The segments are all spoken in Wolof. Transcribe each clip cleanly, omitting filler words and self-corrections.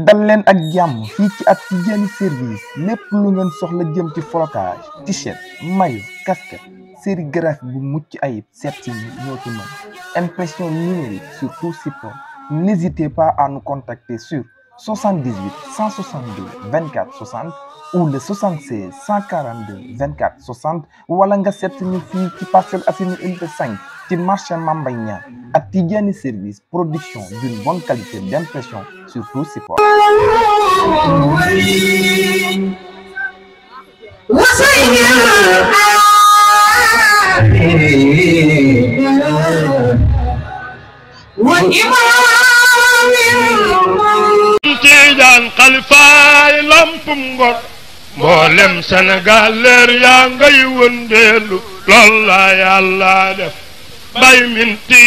dal leen ak jàmm fii ci At Tidjani service lépp lu ngeen soxla jëm ci flocage t-shirt maillot casquette sérigraphie bu mucc ayib seet si ñoo ci mën impression numérique sur tout support. N'hésitez pas à nous contacter sur 78 162 24 60 ou le 76 142 24 60 wala nga seet ñu fii ci Parcelles Assainies unité 5 ci marché Mambay Niang. At Tidjani service, production d'une bonne qualité d'impression sur tout support. Tidjane xalifaay lampum ngor mboolem Sénégal leer yaa ngay wëndeelu lool la Yàlla def bay minti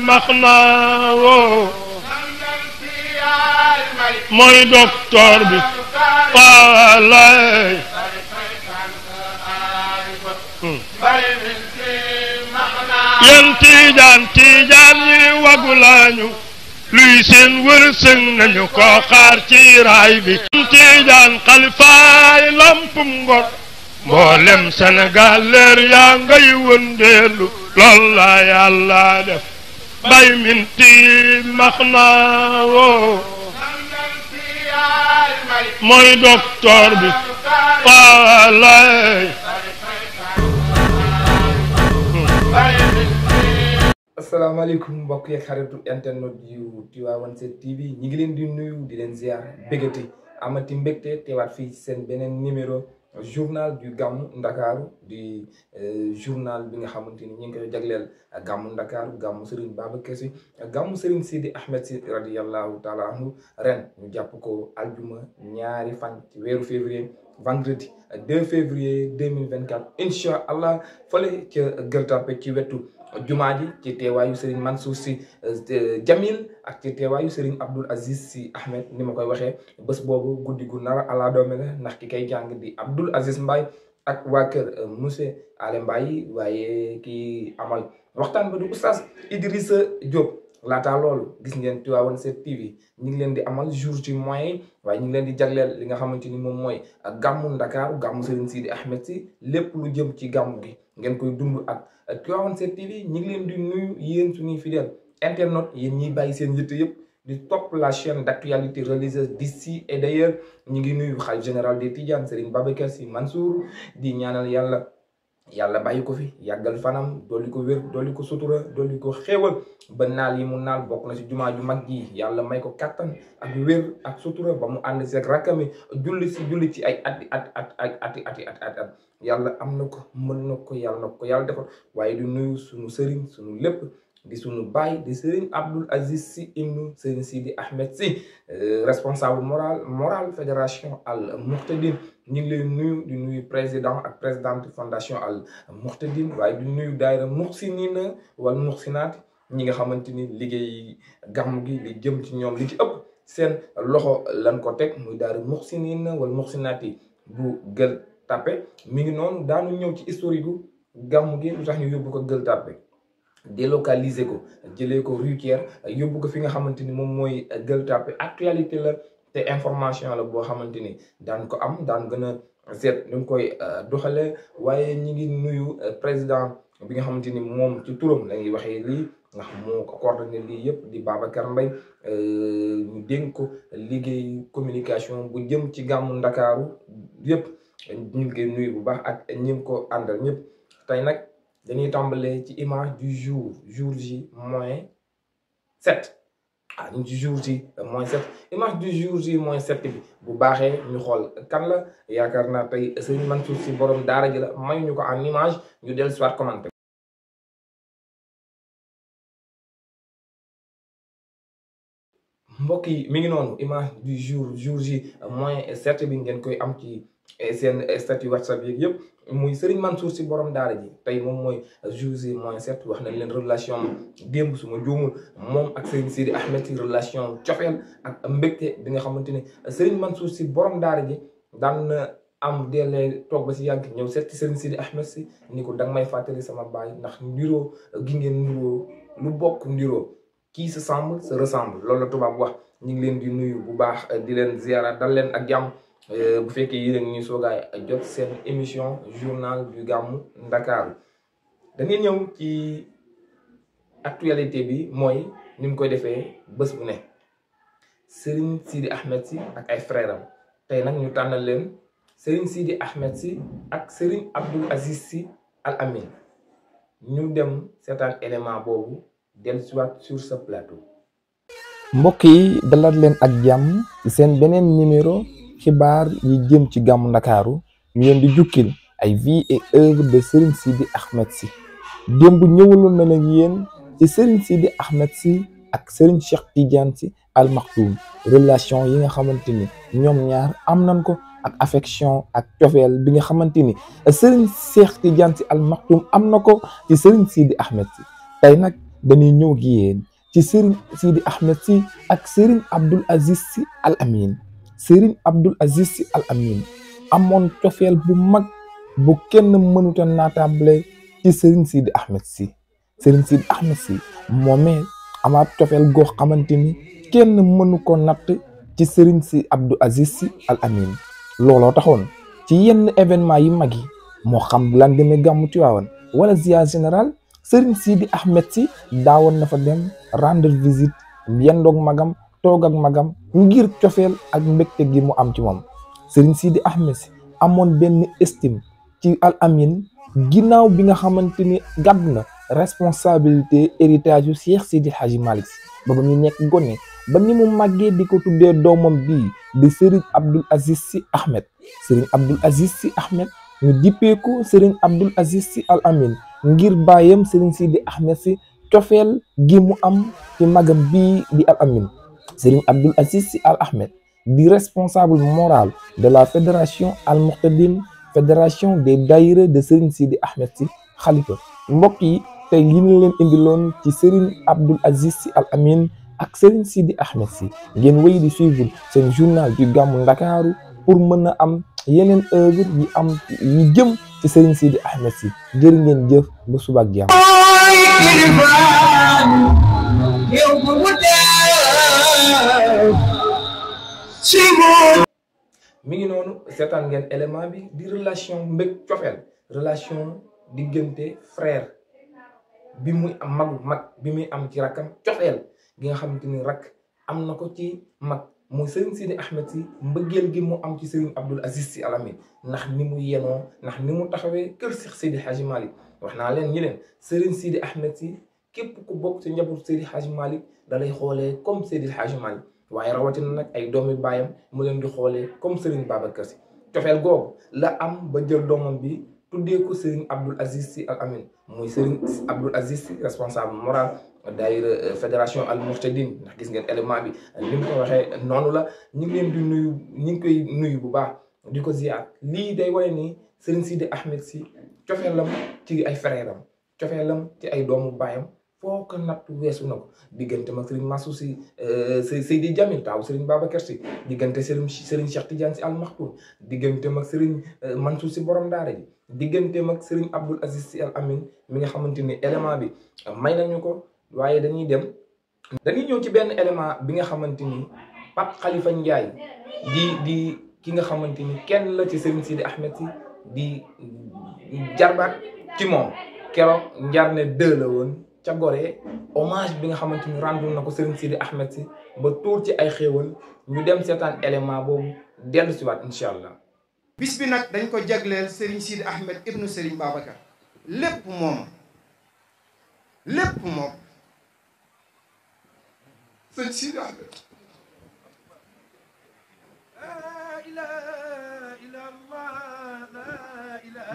max naa woo mooy docteur bi waalay yéen Tidjane yi wagu lañu luy seen wërsëg nañu ko xaar ci raay bi. Tidjane xalifaay lampum ngor mboolem Sénégal leer yaa ngay wëndeelu lool la Yàlla def bay minti max naa woo mooy docteur bi waalay. asalaamaaleykum mbokk yeeg xaritu internet yu Tivaouane 7 TV ñi ngi leen di nuyu di leen ziar bégati amati mbégte teewaat fii seen beneen numéro journal du Gamou Ndakaaru di journal bi nga xamante ni ñi ngi koy jagleel Gamou Ndakaaru Gamou Serigne Babacar Sy Gamou Serigne Sidi Ahmed Sy radiyallahu taala anhu ren ñu jàpp ko aljuma ñaari fan ci weeru février vendredi 2 février 2024 incha allah fële ca Gueule Tapée ci wetu jumaa ji ci teewaayu Serigne Mansour Sy Jamil ak ci teewaayu Serigne Abdoul Aziz Sy Ahmed ni ma koy waxee bés boobu guddi gu nar a ala doome la ndax ki kay jàng di Abdoul Aziz Mbaye ak waa kër monsieur Ale Mbaye waaye ki amal waxtaan ba du oustaz Idrissa Diop. laataa loolu gis ngeen Tivaouane 7 TV ñu ngi leen di amal jour ci moyen waaye ñu ngi leen di jagleel li nga xamante ni moom mooy Gamou Ndakaaru Gamou Serigne Sidi Ahmed Sy lépp lu jëm ci gàmmu gi ngeen koy dund ak Tivaouane 7 TV ñu ngi leen di nuyu yéen suñuy fidèles internet yéen ñiy bàyyi seen yitte yëpp di topp la chaîne d'actualité religieuse d'ici et d'ailleurs ñu ngi nuyu xalifa général des Tidjanes Serigne Babacar Sy Mansour di ñaanal yàlla bàyyi ko fi yàggal fanam dolli ko wér dolli ko sutura dolli ko xéewal ba naal yi mu naal bokk na si jumaa ju mag ji yàlla may ko kattan ak wér ak sutura ba mu ànd si ak rakkami julli ci ay at yàlla am na ko mën na ko yàlla defal waaye di nuyu sunu sëriñ sunu lépp di sunu baay di Serigne Abdoul Aziz Sy ibnu Serigne Sidi Ahmed Sy responsable moral fédération Al Muhtadine ñu ngi leen nuyu di nuyu président ak présidente fondation Al Muhtadine waaye di nuyu daayira muhsinina wal muhsinaat ñi nga xamante ni liggéey gàmm gi li jëm ci ñoom li ci ëpp seen loxo lan ko teg muy daayira muhsinina wal muhsinaat yi bu Gueule Tapée mi ngi noonu daanu ñëw ci historique gu gàmm gi lu tax ñu yóbbu ko Gueule Tapée délocaliser ko jëlee ko Rue Thiers yóbbu ko fi nga xamante ni moom mooy Gueule Tapée actualité la te information la boo xamante ni daan ko am daan gën a seet ñu koy doxalee waaye ñi ngi nuyu président bi nga xamante ni moom ci turam la ñuy waxee lii ndax moo ko coordonné lii yëpp di Babacar Mbaye ñu dénk ko liggéey communication bu jëm ci Gamou Ndakaaru yëpp ñu ngi koy nuyu bu baax ak ñi ko àndal ñëpp tey nag dañuy tàmbalee ci image du jour J -7 ñu ci jour J -7 image du jour J -7 bi bu baaxee ñu xool kan la yaakaar naa tey Serigne Mansour Sy borom daara ji la may ñu ko en image ñu dellu soit commenté mbokk yi mi ngi noonu image du jour J -7 bi ngeen koy am ci seen statut WhatsApp yeeg yëpp muy Serigne Mansour Sy borom daara ji tey moom mooy jour J -7 wax nañ leen relation démb su ma juumul moom ak Serigne Sidi Ahmed Sy relation cofeel ak mbégte bi nga xamante ni Serigne Mansour Sy borom daara ji daan na am deelee toog ba si yàgg ñëw seet ci Serigne Sidi Ahmed Sy ni ko danga may fàttali sama baay ndax ndiroo gi ngeen ndiroo lu bokk ndiroo qui se semble se ressemble loolu la tubaab wax ñu ngi leen di nuyu bu baax di leen ziara dal leen ak jàmm bu fekkee yéen ñuy soogaay jot seen émission journal du gàmmu Ndakaaru dañuy ñëw ci actualité bi mooy ni mu koy defee bés bu ne Serigne Sidi Ahmed Sy ak ay frères am tey nag ñu tànnal leen Serigne Sidi Ahmed Sy ak Serigne Abdoul Aziz Sy Al Amine ñu dem seetaan élément boobu dellusiwaat sur ce plateau. mbokk yi dalal leen ak jàmm ci seen beneen numéro xibaar yi jëm ci gàmmu Ndakaaru ñu leen di jukkil ay vie et œuvre de Serigne Sidi Ahmed Sy démb ñëwaloon na nag yéen ci Serigne Sidi Ahmed Sy ak Serigne Cheikh Tidiane Sy Al Maktoum relation yi nga xamante ni ñoom ñaar am nañ ko ak affection ak cofeel bi nga xamante ni Serigne Cheikh Tidiane Sy Al Maktoum am na ko ci Serigne Sidi Ahmed Sy tey nag dañuy ñëw gi yéen ci Serigne Sidi Ahmed Sy ak Serigne Abdoul Aziz Sy Al Amine Serigne Abdoul Aziz Sy Al Amine amoon cofeel bu mag bu kenn mënuta naatable ci Serigne Sidi Ahmed Sy Serigne Sidi Ahmed Sy moomee amaat cofeel goo xamante ni kenn mënu ko natt ci Serigne Sy Abdoul Aziz Sy Al Amine looloo taxoon ci yenn événement yi mag yi moo xam lendemain gàmmu Tiwaawan wala ziar général Serigne Sidi Ahmed Sy daawoon na fa dem rendre visite yendoog magam toog ak magam ngir cofeel ak mbégte gi mu am ci moom Serigne Sidi Ahmed Sy amoon benn estime ci Al Amine ginnaaw bi nga xamante ni gàddu na responsabilité héritage yu Cheikh Sidi Hadji Malick Sy ba muy nekk gone ba ni mu màggee di ko tuddee doomam bii di Serigne Abdoul Aziz Sy Ahmed Serigne Abdoul Aziz Sy Ahmed ñu dippeeku Serigne Abdoul Aziz Sy Al Amine ngir bàyyam Serigne Sidi Ahmed Sy cofeel gi mu am ci magam bii di Al Amine Serigne Abdoul Aziz Sy Al Ahmed di responsable moral de la fédération Al Muqtadin fédération des daïra de Serigne Sidi Ahmed Sy xalifa mbokk yi tey li ñu leen indiloon ci Serigne Abdoul Aziz Sy Al Amine ak Serigne Sidi Ahmed Sy ngeen wéy di suivre seen journal du gàmmu Ndakaaru pour mën a am yeneen œuvre yi jëm ci Serigne Sidi Ahmed Sy jërë ngeen jëf ba suba ak jàmm. mi ngi noonu seetaan ngeen élément bi di relation mbég cofeel relation diggante frère bi muy am mag bi muy am ci rakkam cofeel gi nga xamante ni rakk am na ko ci mag muy Serigne Sidi Ahmed Sy mbëggeel gi mu am ci Serigne Abdoul Aziz Sy Al Amine ndax ni mu yenoo ndax ni mu taxawee kër Cheikh Sidi Hadji Malick wax naa leen ñi leen Serigne Sidi Ahmed Sy képp ku bokk ci njaboot Sidi Hadji Malick da lay xoolee comme Sidi Hadji Malick waaye rawatina nag ay doomi baayam mu leen di xoolee comme Serigne Babacar Sy cofeel googu la am ba jël doomam bi tuddee ko Serigne Abdoul Aziz Sy Al Amine muy Serigne Abdoul Aziz Sy responsable moral daayira fédération Al Muqtadin ndax gis ngeen élément bi ni mu ko waxee noonu la ñu ngi leen di nuyu ñu ngi koy nuyu bu baax di ko ziar lii day wane ni Serigne Sidi Ahmed Sy cofeelam ci ay frère am cofeelam ci ay doomu baayam foo ko natt weesu na ko diggante mag Serigne Massou Sy Seydi Djamil taaw Serigne Babacar Sy diggante Serigne Cheikh Tidiane Sy Al Maktoum diggante mag Serigne Mansour Sy borom daara ji diggante mag Serigne Abdoul Aziz Sy Al Amine mi nga xamante ni élément bi may nañu ko waaye dañuy ñëw ci benn élément bi nga xamante ni Pape Khalifa Ndiaye di ki nga xamante ni kenn la ci Serigne Sidi Ahmed Sy di jarbaat ci moom keroog njarne 2 la woon ca Gorée hommage bi nga xamante ni rendu na ko Serigne Sidi Ahmed Sy ba tuur ci ay xéewal ñu dem seetaan élément boobu dellu si waat incha allah. bis bi nag dañ ko jagleel Serigne Sidi Ahmed ibnu Serigne Babacar lépp moom Serigne Sidi Ahmed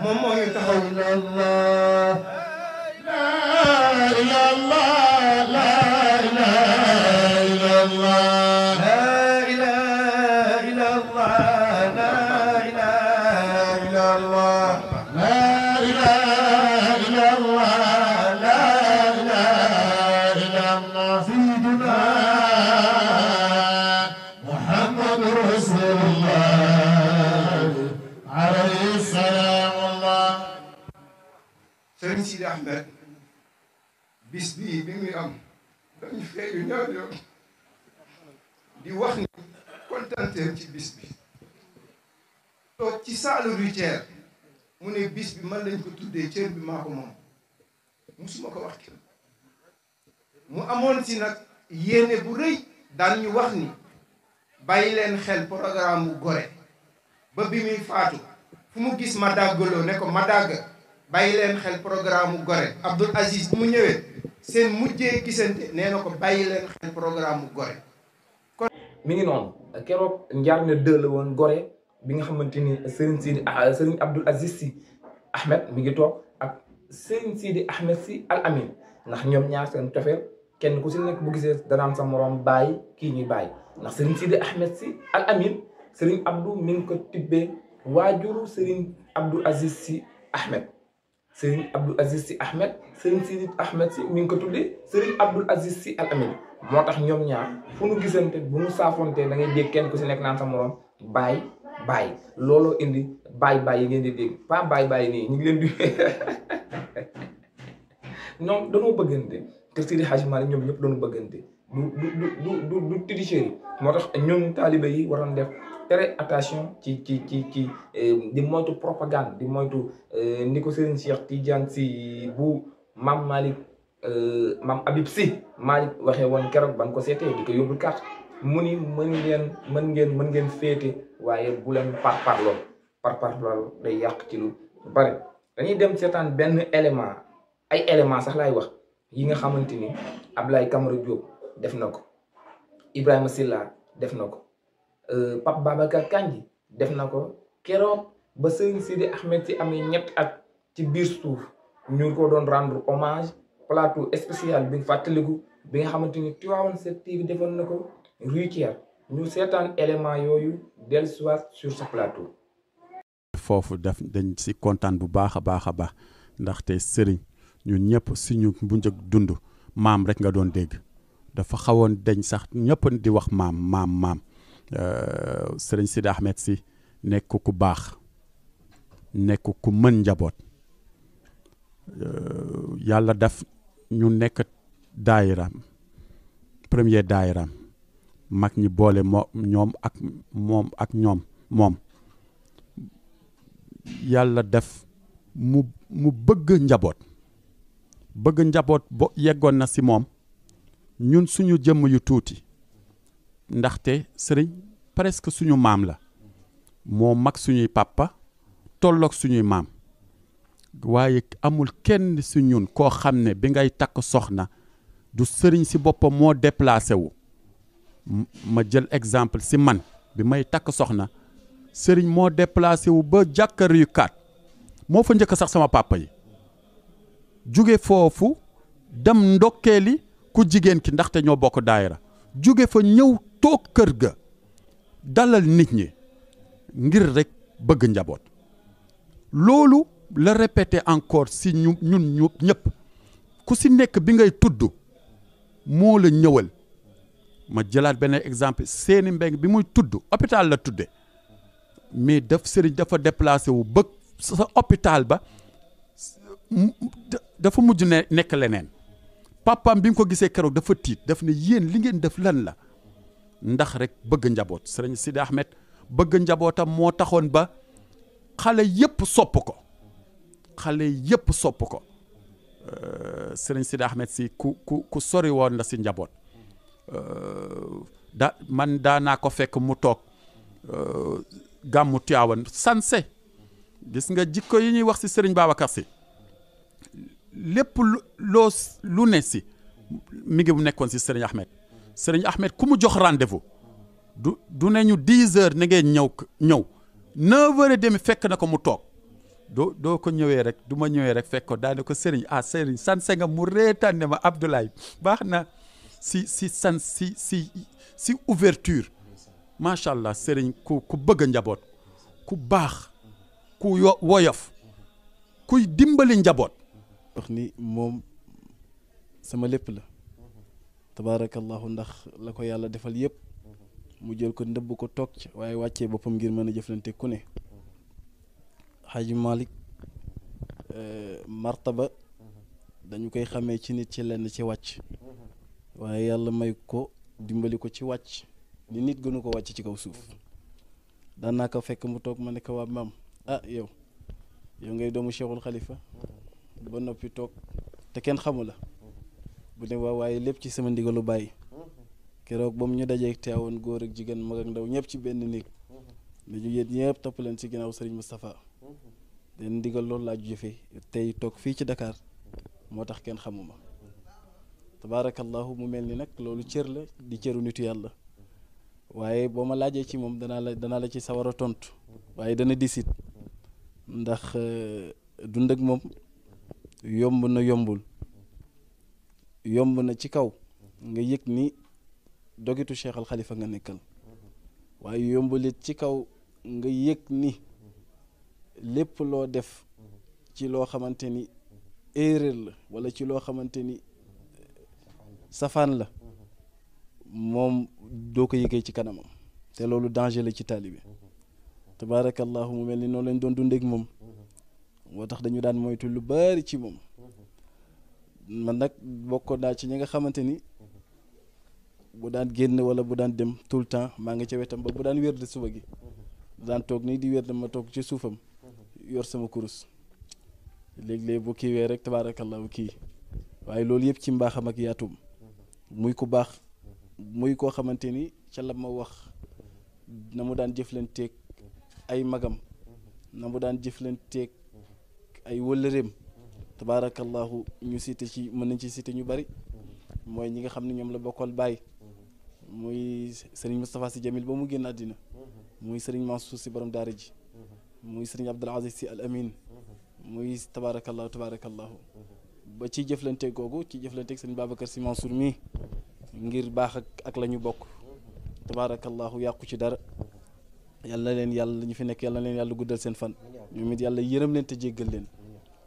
moom moo ñu taxaw Serigne Sidi Ahmed bis bii bi muy am dañu feeyu ñaar yoon di wax ni kontanteem ci bis bi toog ci salle routière mu ne bis bi man lañ ko tuddee cër bi maa ko moom musuma ko wax kenn mu amoon si nag yéene bu rëy daan ñu wax ni bàyyi leen xel programme bu Gorée ba bi muy faatu fu mu gis ma dàggaloo ne ko ma dàgg bàyyi leen xel programme bu Gorée Abdoul Aziz bu mu ñëwee seen mujjee gisante nee na ko bàyyi leen xel programme bu Gorée kon mi ngi noonu keroog njaar ne 2 la woon Gorée bi nga xamante ni Serigne Abdoul Aziz Sy Ahmed mi ngi toog ak Serigne Sidi Ahmed Sy Al Amin ndax ñoom ñaar seen cofeel kenn ku si nekk bu gisee danaan sa morom bàyyi kii ñuy bàyyi ndax Serigne Sidi Ahmed Sy Al Amin Serigne Abdou mi ngi ko tibbee waajuru Serigne Abdoul Aziz Sy Ahmed Serigne Abdoul Aziz Sy Ahmed Serigne Sidi Ahmed Sy mi ngi ko tuddee Serigne Abdoul Aziz Sy Al Amin moo tax ñoom ñaar fu nu gisante bu nu saafontee da ngay dégg kenn ku si nekk naan sa morom bàyyi looloo indi bàyyi yi ngeen di dégg pas bàyyi nii ñu ngi leen di ñoom dañoo bëggante kër Seydi Hadji Malick ñoom ñëpp dañoo bëggante du tricherie moo tax ñoom taalibe yi waroon def très attention ci di moytu propagande di moytu ni ko Serigne Cheikh Tidiane Sy bu Maam Malick Maam Habib Sy Malick waxee woon keroog ban ko seetee di ko yóbbul carte mu ni mën ngeen féete waaye bu leen parparloo day yàq ci lu bari dañuy dem seetaan benn élément ay élément sax laay wax yi nga xamante ni Ablaye Camara Diop def na ko Ibrahima Silla def na ko Pape Babacar Kandji def na ko keroog ba Serigne Sidi Ahmed Sy amee 7 at ci biir suuf ñu ko doon rendre hommage plateau spécial bi fàttaliku bi nga xamante ni Tivaouane 7TV defoon na ko routière ñu seetaan élément yooyu dellusiwaat sur ce plateau. foofu dañ si kontaan bu baax a baax ndaxte sëriñ ñun ñëpp suñu bu njëkk dund maam rek nga doon dégg dafa xawoon dañ sax ñëpp di wax maam sëriñ Sidi Ahmed Sy nekk ku baax nekk ku mën njaboot yàlla def ñu nekk daayiraam premier daayiraam mag ñi boole moom yàlla def mu bëgg njaboot bo yeggoon na si moom ñun suñu jëmm yu tuuti ndaxte sëriñ presque suñu maam la moo mag suñuy papa tolloog suñuy maam waaye amul kenn si ñun koo xam ne bi ngay takk soxna du sëriñ si boppam moo déplacé wu ma jël exemple si man bi may takk soxna sëriñ moo déplacé wu ba jàkkar yu kaat moo fa njëkk sax sama papa yi jóge foofu dem ndokkeeli ku jigéen ki ndaxte ñoo bokk daayira jóge fa ñëw toog kër ga dalal nit ñi ngir rek bëgg njaboot loolu la répété encore si ñun ñëpp ku si nekk bi ngay tudd moo la ñëwal ma jëlaat beneen exemple seeni mbeng bi muy tudd hôpital la tudde mais sëriñ dafa déplacé wu bëgg sa hôpital ba dafa mujj nekk leneen papaam bi mu ko gisee keroog dafa tiit daf ne yéen li ngeen def lan la ndax rek bëgg njaboot sëriñ Sidi Ahmed bëgg njabootam moo taxoon ba xale yëpp sopp ko sëriñ Sidi Ahmed Sy ku sori woon la si njaboot man daanaa ko fekk mu toog gàmmu Tiwaawan sanse gis nga jikko yi ñuy wax si sëriñ Babacar Sy lépp lu ne si mi ngi nekkoon si sëriñ Ahmed ku mu jox rendez-vous du ne ñu 10 heures na ngeen ñëw 9h30 fekk na ko mu toog doo ko ñëwee rek du ma ñëwee rek fekk ko daane ko sëriñ sanse nga mu reetaan ne ma Abdoulaye baax na si ouverture macha allah sëriñ ku bëgg njaboot ku baax ku woyof kuy dimbali njaboot. wax ni moom sama lépp la tabaarakallahu ndax la ko yàlla defal yëpp mu jël ko ndëbb ko toog ci waaye wàccee boppam ngir mën a jëflante ku ne Hadji Malick martaba dañu koy xamee ci nit ci lenn ci wàcc waaye yàlla may ko dimbali ko ci wàcc li nit gënu ko wàcc ci kaw suuf daan naa ko fekk mu toog ma ne ko waa maam yow ngay doomu Cheikhul Khalifa ba noppi toog te kenn xamu la bu ne waaye lépp ci sama ndigalu bàyyi keroog ba mu ñu dajee teewoon góor ak jigéen mag ak ndaw ñëpp ci benn néeg dañu yéen ñëpp topp leen ci ginnaaw Serigne Moustapha leen ndigal loolu laa jëfee tey toog fii ci Dakar moo tax kenn xamuma tabaarakallahu mu mel ni nag loolu cër la di cëru nitu yàlla waaye boo ma laajee ci moom danaa la ci sawar a tontu waaye dana disit ndax dund ak moom yomb na yombul yomb na ci kaw nga yëg ni dogitu Cheikh Al Khalifa nga nekkal waaye yombul it ci kaw nga yëg ni lépp loo def ci loo xamante ni erreur la wala ci loo xamante ni safaan la moom doo ko yëgee ci kanamam te loolu danger la ci taalibe tabaarakallahu mu mel ni noonu lañ doon dundeek moom moo tax dañu daan moytu lu bari ci moom man nag bokkoon naa ci ñi nga xamante ni bu daan génn wala bu daan dem tout le temps maa ngi ca wetam ba bu daan wér de suba gi daan toog nii di wér de ma toog ci suufam yor sama kurus léeg-léeg bu kiiwee rek tabaarakallahu kii waaye loolu yëpp ci mbaaxam ak yaatum muy ku baax muy koo xamante ni ca la ma wax na mu daan jëflanteeg ay magam na mu daan jëflanteeg ay wëllëreem tabaarakallahu ñu cité ci mën nañ ci cité ñu bari mooy ñi nga xam ne ñoom la bokkal baay muy sëriñ Moustapha Sy Jamil ba mu génn àddina muy sëriñ Mansour Sy borom daara ji muy sëriñ Abdul Aziz Sy Al Amin muy tabaarakallahu ba ci jëflanteeg googu ci jëflanteeg sëriñ Babacar Sy Mansour mii ngir baax ak la ñu bokk tabaarakallahu yàqu ci dara yàlla leen yàlla ñu fi nekk yàlla leen yàlla guddal seen fan ñoom it yàlla yërëm leen te jéggal leen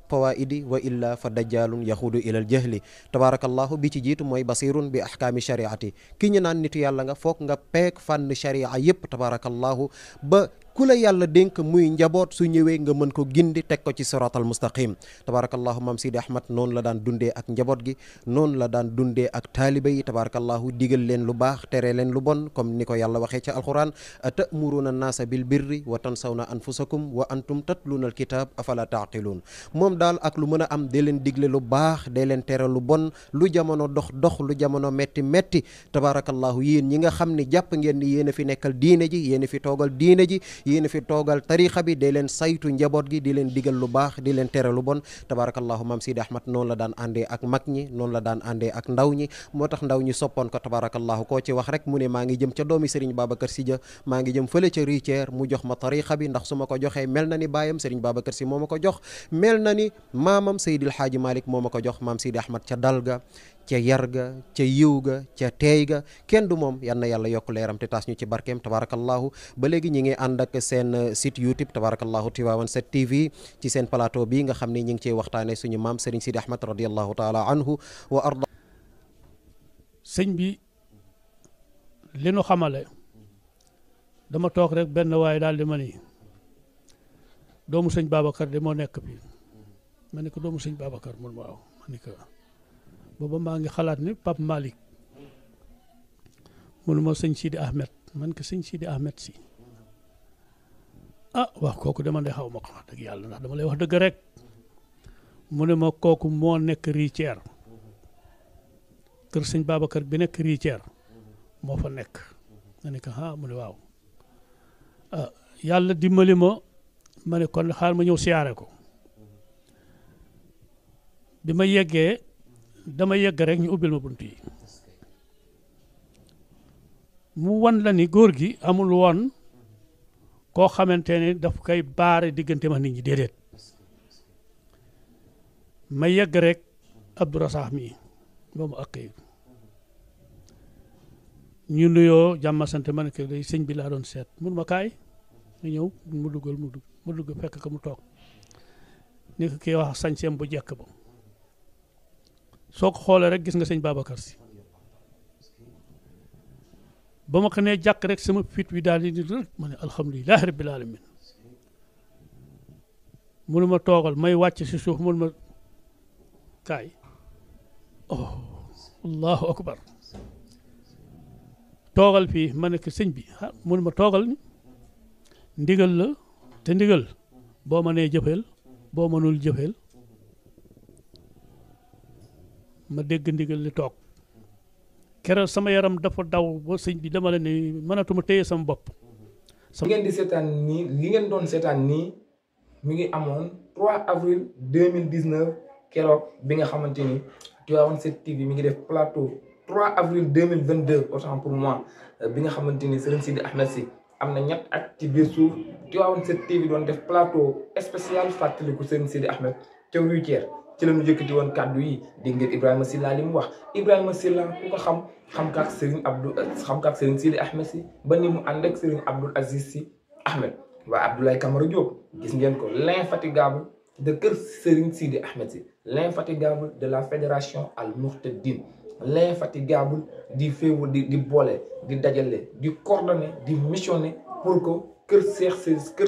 fawaidi wa illa fa dajjalun yaxudu ilal jahli tabarakallahu bi ci jiitu mooy basirun bi ahkaami shariati ki ñu naan nitu yàlla nga foog nga peek fànn sharia yépp tabarakallahu ba ku la yàlla dénk muy njaboot su ñëwee nga mën ko gindi teg ko ci siratal mustaqim tabarakallahu maam Sidi Ahmad noonu la daan dundee ak njaboot gi noonu la daan dundee ak taaliba yi tabarakallahu digal leen lu baax tere leen lu bon comme ni ko yàlla waxee ci alquran ta'muruna naasa bil birri wa tansawna anfusakum wa antum tatluna alkitab afala taqilun moom daal ak lu mën a am dee leen digle lu baax dee leen tere lu bon lu jamono dox lu jamono metti tabarakallahu yéen ñi nga xam ne jàpp ngeen ni yéen a fi nekkal diine ji yéen a fi toogal diine ji yéen fi toogal tarixa bi di leen saytu njaboot gi di leen digal lu baax di leen tere lu bon tabarakallahu maam Sidi Ahmad noonu la daan àndee ak mag ñi noonu la daan àndee ak ndaw ñi moo tax ndaw ñi soppoon ko tabarakallahu koo ci wax rek mu ne maa ngi jëm ca doomi Serigne Babacar Sy ja maa ngi jëm fële ca Riceer mu jox ma tarixa bi ndax su ma ko joxee mel na ni baayam Serigne Babacar Sy moo ma ko jox mel na ni maamam Seydil Hadji Malick moo ma ko jox maam Sidi Ahmad ca dalga ca yarga ca yiw ga ca teey ga kenn du moom yal na yàlla yokk leeram te taas ñu ci barkeem tabarakallahu ba léegi ñi ngi ànd ak seen site YouTube tabarakallahu Tivaouane 7 TV ci seen plateau bi nga xam ne ñi ngi ciy waxtaane suñu maam Serigne Sidi Ahmad radiallahu taala anhu wa arda sëñ bi li nu xamale dama toog rek benn waaye daal di ma ni doomu sëñ Babacar de moo nekk bi ma ne ko doomu sëñ Babacar mun waaw ma ne ko booba maa ngi xalaat ni Pape Malick munu ma sëñ Sidi Ahmed man ko sëñ Sidi Ahmed si wax kooku dama de xaw ma ko wax dëgg yàlla ndax dama lay wax dëgg rek mu ne ma kooku moo nekk Riceer kër sëñ Babacar bi nekk Riceer moo fa nekk ma ne ko mu ne waaw yàlla dimbali ma ne kon xaar ma ñëw siyaare ko bi ma yeggee dama yegg rek ñu ubbil ma bunt yi mu wan la ni góor gi amul woon koo xamante ne daf koy baare diggante ma nit ñi déedéet ma yegg rek Abdou Rassakh mi boobu ak ñu nuyoo jàmm sant ma ne ko day sëñ bi laa doon seet mun ma kaay ñu ñëw mu dugg fekk ko mu toog ni ko kii wax sañseem bu jekk ba soo ko xoolee rek gis nga sëñ Babacar Sy ba ma ko nee jàkk rek sama fit wi daal di rek ma ne alhamdulilahi rabbil alamin munu ma toogal may wàcc si suuf munu ma kaay allahu akbar toogal fii ma ne ko sëñ bi ah mun ma toogal ni ndigal la te ndigal boo ma nee jëfeel boo mënul jëfeel ma dégg ndigal li toog keroog sama yaram dafa daw ba sëñ bi dama la ne mënatuma téye sama bopp. li ngeen di seetaan nii li ngeen doon seetaan nii mi ngi amoon 3 avril 2019 keroog bi nga xamante ni Tivaouane 7 TV mi ngi def plateau 3 avril 2022 autant pour moi bi nga xamante ni Serigne Sidi Ahmed Sy am na ñett at ci biir suuf Tivaouane 7 TV doon def plateau spécial fàttaliku Serigne Sidi Ahmed ca Rutière ci la ñu jëkkati woon kàddu yi dégg ngeen Ibrahima Sylla li mu wax Ibrahima Sylla ku ko xam kaak Serigne Serigne Sidi Ahmed Sy ba ni mu ànd ak Serigne Abdoul Aziz Sy Ahmed waa Abdoulaye Camara Diop gis ngeen ko l'infatigable de kër Serigne Sidi Ahmed Sy l'infatigable de la fédération Al Mourtadine l'infatigable di féewu di boole di dajale di coordonner di missionner pour que kër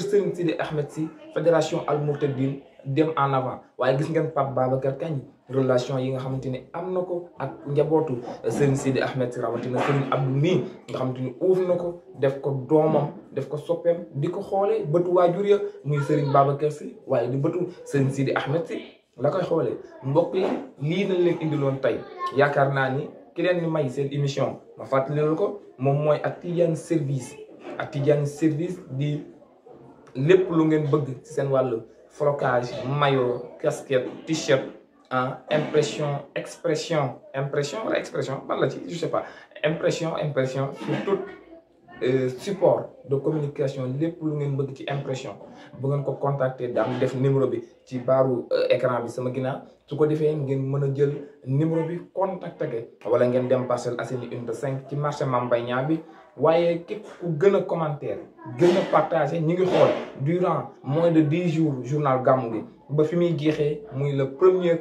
Serigne Sidi Ahmed Sy fédération Al Mourtadine dem en avant waaye gis ngeen Pape Babacar Kandji relation yi nga xamante ni am na ko ak njabootu Serigne Sidi Ahmed Sy rawatina Serigne Abdou mii nga xamante ni uuf na ko def ko doomam def ko soppeem di ko xoolee bëtu waajur ya muy Serigne Babacar Sy waaye di bëtu Serigne Sidi Ahmed Sy la koy xoolee mbokk yi lii nañ leen indiloon tey yaakaar naa ni ki leen ni may seen émission ma fàttali leen ko moom mooy ak Tidiane service di lépp lu ngeen bëgg ci seen wàllu flocage maillot casquette t-shirt impression wala expression ban la ci je sais pas impression sur tout support de communication lépp lu ngeen bëgg ci impression bu ngeen ko contacter daam def numéro bi ci baaru écran bi sama ginnaaw su ko defee ngeen mën a jël numéro bi contacter wala ngeen dem Parcelles Assainies unité 5 ci marché Mame Mbaye Niang bi waaye képp ku gën a commentaire gën a partager ñi ngi xool durant moins de 10 jours journal gàmmu gi ba fi muy jeexee muy le 1er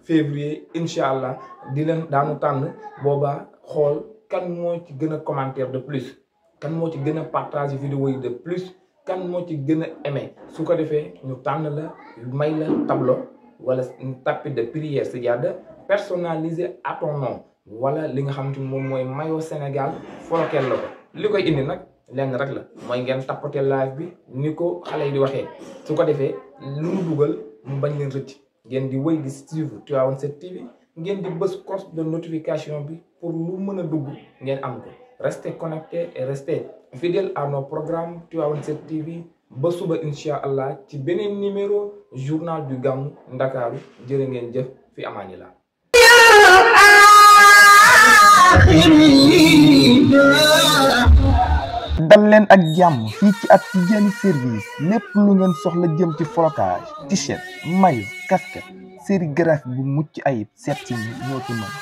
février incha allah di leen daanu tànn boobaa xool kan moo ci gën a commentaire de plus kan moo ci gën a partager vidéo yi de plus kan moo ci gën a aimé su ko defee ñu tànn la may la tableau wala tapis de prière sijaada personnalisé à ton nom wala li nga xamante ni moom mooy maillot Sénégal folokeel la ko li koy indi nag lenn rek la mooy ngeen tapoter live bi ni ko xale yi di waxee su ko defee lu mu dugal mu bañ leen rëcc ngeen di wëy di suivre Tivaouane 7 TV ngeen di bës cloche de notification bi pour lu mën a dugg ngeen am ko restez connectés et restez fidèles à nos programmes Tivaouane 7 TV ba suba incha allah ci beneen numéro journal du Gamou Ndakaaru jërë ngeen jëf fi amaani la dal leen ak jàmm fii ci ak Tidiane service lépp lu ngeen soxla jëm ci flocage t-shirt maillot casquette sérigraphie bu mucc ayib seet si ñoo ci mën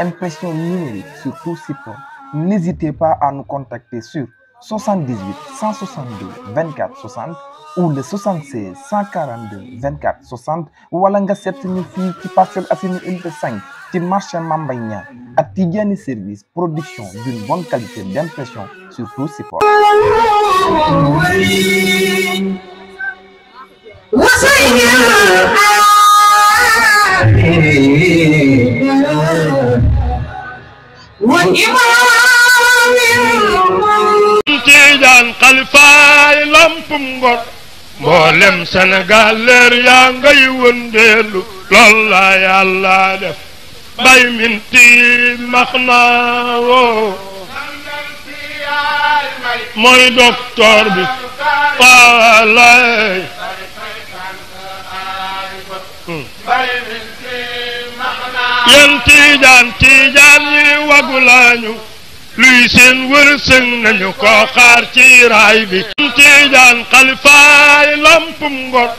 impression numérique sur tout support n'hésitez pas à nous contacter sur 78 162 24 60 ou le 76 142 24 60 wala nga seet ñu fii ci Parcelles Assainies unité 5 ci marché Mame Mbaye Niang ak Tidiane service production d'une bonne qualité d'impression sur tout support. Tidiane xalifaay lampum ngor mboolem Sénégal leer yaa ngay wëndeelu lool la yàlla def bay minti max naa woo mooy docteur bi waalay yéen Tidiane yi wagu lañu luy seen wërsëg nañu ko xaar ci raay bi Tidiane xalifaay lampum ngor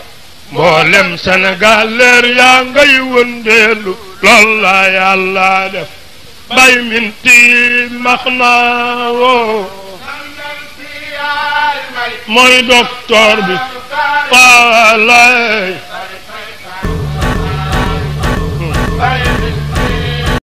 mboolem Sénégal leer yaa ngay wëndeelu lool la yàlla def bay minti max naa woo mooy docteur bi waalay